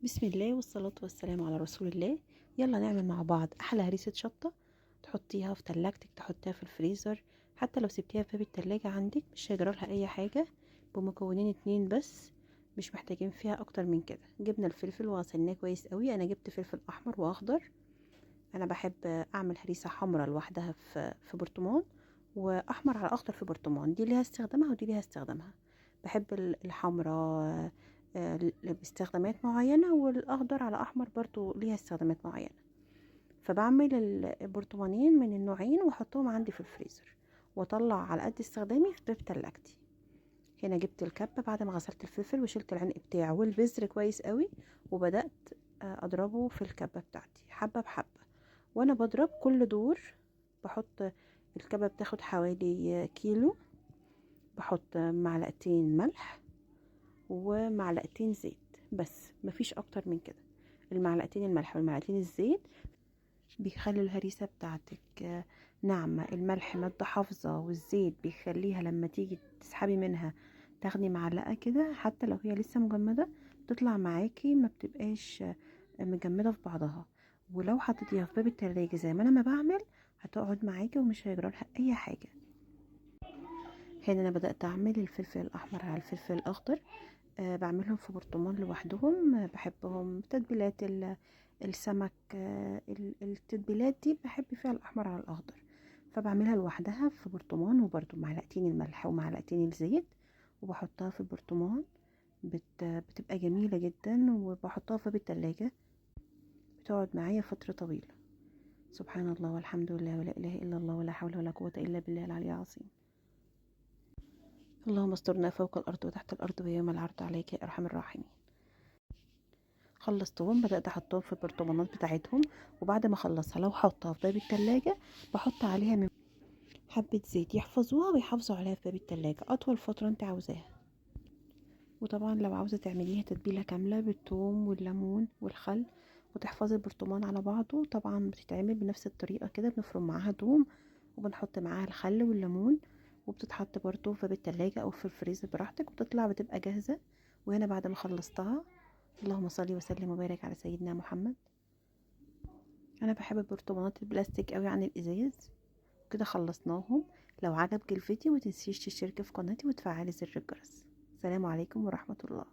بسم الله والصلاة والسلام على رسول الله. يلا نعمل مع بعض أحلى هريسة شطة، تحطيها في تلاجتك، تحطيها في الفريزر، حتى لو سبتيها في باب التلاجة عندك مش هيجرالها أي حاجة. بمكونين 2 بس، مش محتاجين فيها أكتر من كده. جبنا الفلفل وغسلناه كويس قوي. أنا جبت فلفل أحمر وأخضر. أنا بحب أعمل هريسة حمرا لوحدها في برطمان، وأحمر على أخضر في برطمان. دي ليها استخدامها ودي ليها استخدامها. بحب الحمرا باستخدامات معينة، والأخضر على أحمر برضو ليها استخدامات معينة. فبعمل البرطمانين من النوعين واحطهم عندي في الفريزر، واطلع على قد استخدامي في باب تلاجتي. هنا جبت الكبة بعد ما غسلت الفلفل وشلت العنق بتاعه والبذر كويس قوي، وبدأت اضربه في الكبة بتاعتي حبة بحبة. وانا بضرب كل دور بحط الكبة، بتاخد حوالي كيلو، بحط معلقتين ملح ومعلقتين زيت بس، مفيش اكتر من كده. المعلقتين الملح والمعلقتين الزيت بيخلوا الهريسة بتاعتك ناعمة. الملح مادة حافظة، والزيت بيخليها لما تيجي تسحبي منها تاخدي معلقة كده، حتى لو هي لسه مجمدة بتطلع معاكي، ما بتبقاش مجمدة في بعضها. ولو حطيتيها في باب التلاجة زي ما انا ما بعمل هتقعد معاكي ومش هيجرالها اي حاجة. هنا انا بدأت اعمل الفلفل الاحمر على الفلفل الاخضر، بعملهم في برطمان لوحدهم. بحبهم تتبيلات السمك، التتبيلات دي بحب فيها الاحمر على الاخضر، فبعملها لوحدها في برطمان، وبرده معلقتين الملح ومعلقتين الزيت، وبحطها في البرطمان. بتبقى جميلة جدا، وبحطها في التلاجة بتقعد معايا فترة طويلة. سبحان الله والحمد لله ولا اله الا الله ولا حول ولا قوة الا بالله العلي العظيم. اللهم استرنا فوق الارض وتحت الارض ويوم العرض عليك يا ارحم الراحمين. خلصتهم بدات احطهم في البرطمانات بتاعتهم، وبعد ما اخلصها لو حطها في باب التلاجة بحط عليها من حبه زيت يحفظوها ويحافظوا عليها في باب التلاجة اطول فترة انت عاوزاها. وطبعا لو عاوزه تعمليها تتبيله كاملة بالثوم والليمون والخل وتحفظي البرطمان على بعضه، طبعا بتتعمل بنفس الطريقة كده. بنفرم معاها توم وبنحط معاها الخل والليمون، وبتتحط برضو في باب التلاجة او في الفريزر براحتك، وبتطلع بتبقى جاهزة. وهنا بعد ما خلصتها، اللهم صل وسلم وبارك على سيدنا محمد. انا بحب البرطمانات البلاستيك قوي عن الازاز. كده خلصناهم. لو عجبك الفيديو ما تنسيش تشتركي في قناتي وتفعلي زر الجرس. السلام عليكم ورحمة الله.